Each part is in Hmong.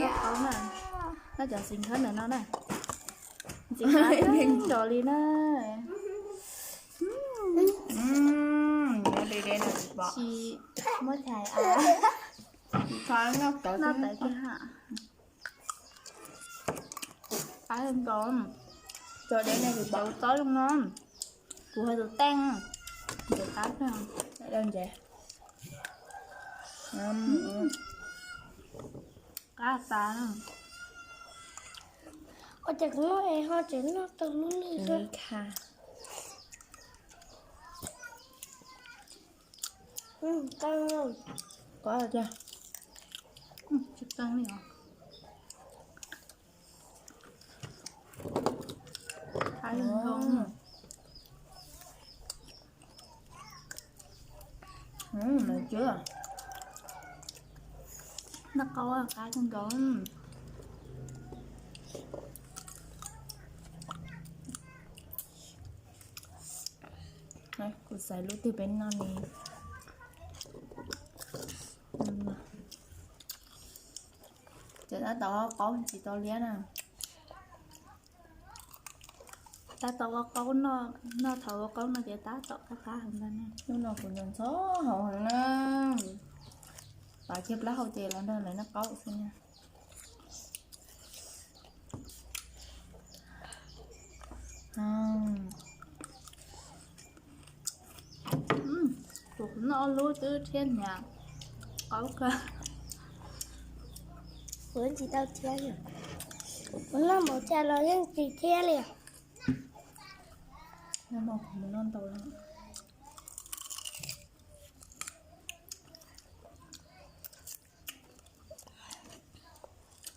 Qaub na, noj cov xis khawb ntawm no na. Ntxim qab kawg nkaus li na. Tsis muab chais a. Noj tawv kiag ha. Qab kawg nkaus. Cov dev no kuv cov txob zoo no. Kuv hais tus teej. Ntxim qab kawg. Qab tas. Ua cas kuv noj es ho tseem noj tau lub lwj xwb. Qab tiag. Tsis qeeb li os. Qab zoo. Noj qaub qab kawg nkaus. Kuv xaiv lub twg peb noj ne. Ces tab tom ua qaub tsis tau liab na. Tab tom ua qaub no, noj thaum ua qaub no ces tab tom qab qab heev ntag na. Hnub no kuv ntxhov ntxhov hauv heev na. Pab kiag plaub hau ces los nrog lawv noj qaub xwb na. Kuv noj ob lub twb thiab niam. Qaub kawg. Kuv tsis tau thiab li. Kuv noj npaum cas los yeej tsis thiab li. Noj no kuv mus noj ntau lawm.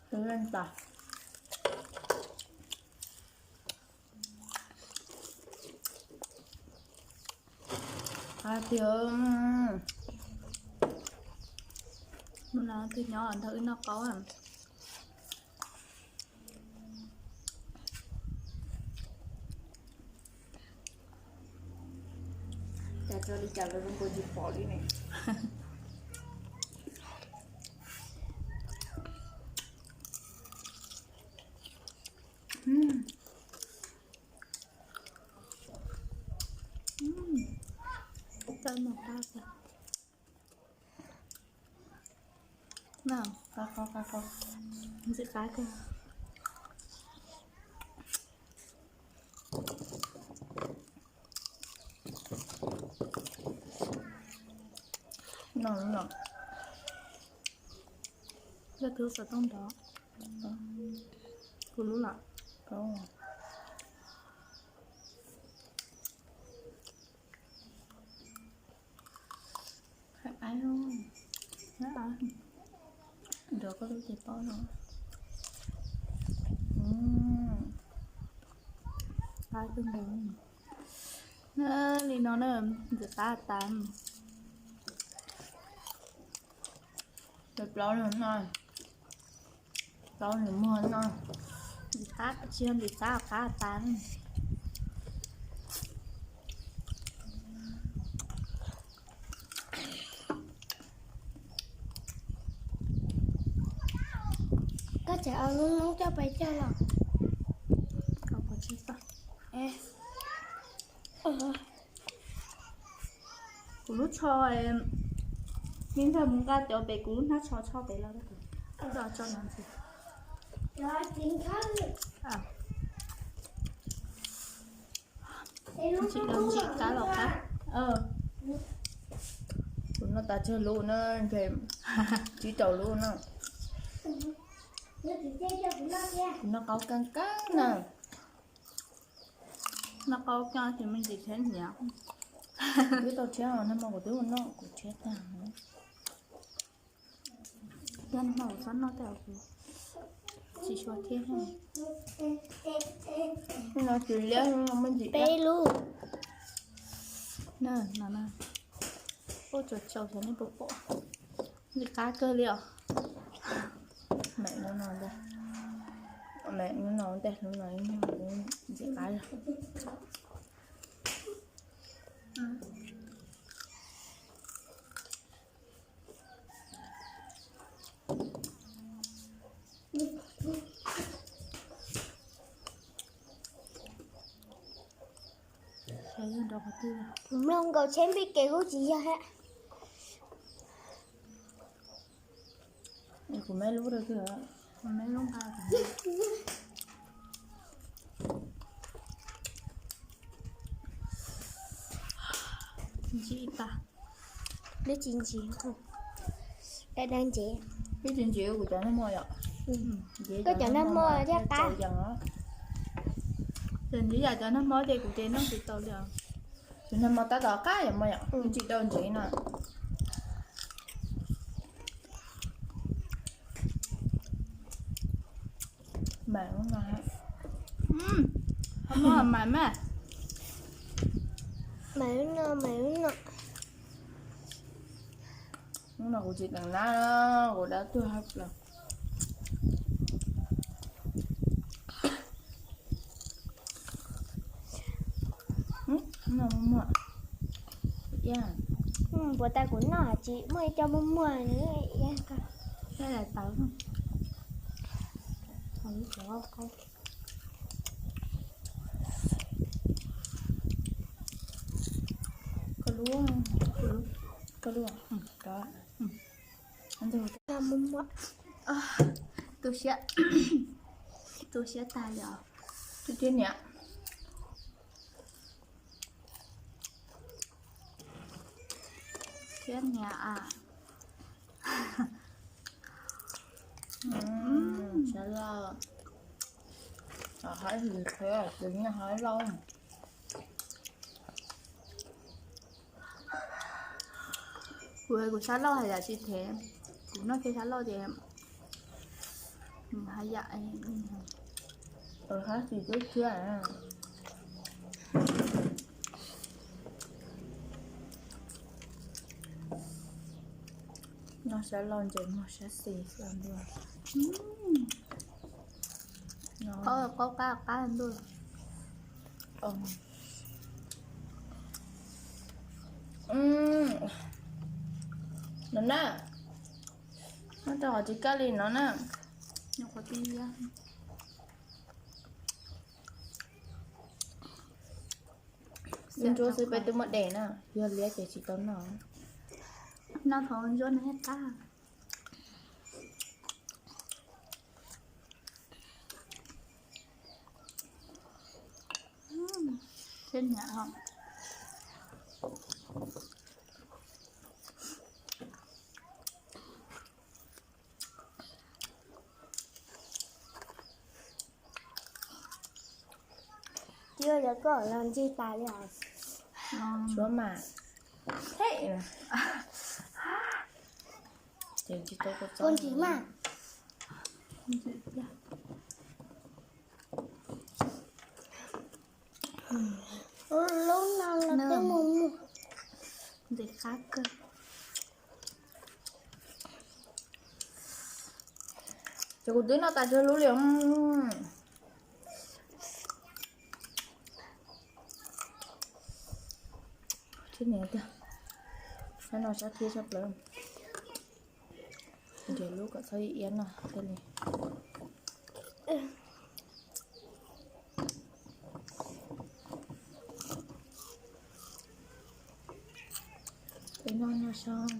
Tus leej tas. Hais tias hnub no twb nyob nrog wb noj qaub. Cas tso li cas los zoo nkaus tsis pom li ne. Tawm mos qab kawg. Ntxim qab kawg. No, no. Yog tus xov tooj nrov. Kuv lub lawm. Qab, nrog koj lub ces paub no. Qab kawg nkaus. Li no na, ntxim qab tas. Plaub no, plaub nws muag no. Ntxim qab, tsis yog ntxim qab, qab tas. Koj tseem ua lub noob coj pais cog los? Kuv lub tsho, me ntag mus nqa cov pem kuv lub hnab tsho tsho pem los. Tso no ntxiv. Ntsim los ntsim, qab los qab. Kuv noj tas tsawg lub na, ntshe tsib rau lub na. Kuv noj qaub kawg kawg na. Noj qaub coj ces me ntsis thiab niam. Twb tau thiab, nag hmo kuv twb ua noj kuv thiab tag. Yog nag hmo kuv txhob noj tej, kuv tsis sua thiab. No tsis liab, me ntsis peb lub. Na, no na. Ua tsaus tsaus xyov nej puas pom. Ntxim qab kawg li os. Mam no ntej, mam no ntej, hnub no ntxim qab. Kuv mloog nkaus tsheb npij kev kuj tsis yog thiab. Kuv meb lub rau twg? Ntsim tas. Lub tsis ntsim, da da ntsev. Lub tsis ntsim kuv cov nag hmo yom. Koj cov nag hmo thiaj qab. Ces ntsim yam cov nag hmo ces kuv ces noj tsis tau li os. Tus nag hmo tab tom qab yom, mas yom, tsis tau ntsev no. Mas no, mas mas. Mas no, mas no. Hnub no kuv tsis teem nab, kuv dab tuag hab plaws. Puas tas kuv noj tsis muaj ib co muag muag. Tawv. Koj lub, koj lub, tu siab, tu siab tag li os. Thiab niam, thiab niam a. Sab laj, haib li qhia tus nyiaj haib lauj. Kuv, kuv sab laj hais yam tsis thev, kuv noj kiag sab laj ces hais yam hab tsis tub thiab. Noj sab laj ntses mog sab xis xwb ntuj. Qaub qab qab ntuj. No na, noj rau qhov tsis kaj li no na. Ntsuab xwb peb twb muab de na, yog liab ces tsis tau noj. Noj thaum ntsuab no qab. Thiab niam. Tsis ua yog koj los ntsig tas li os. Suav mas, koj ntsim mas. Lub no los twb mus muag. Ntxim qab kawg. Ces kuv twb noj tas tsawg lub li. Thiab niam tiag, sab no sab thiab sab plaws. Nrhiav lub kom txhob iab no thiaj li. Peb noj noj sab.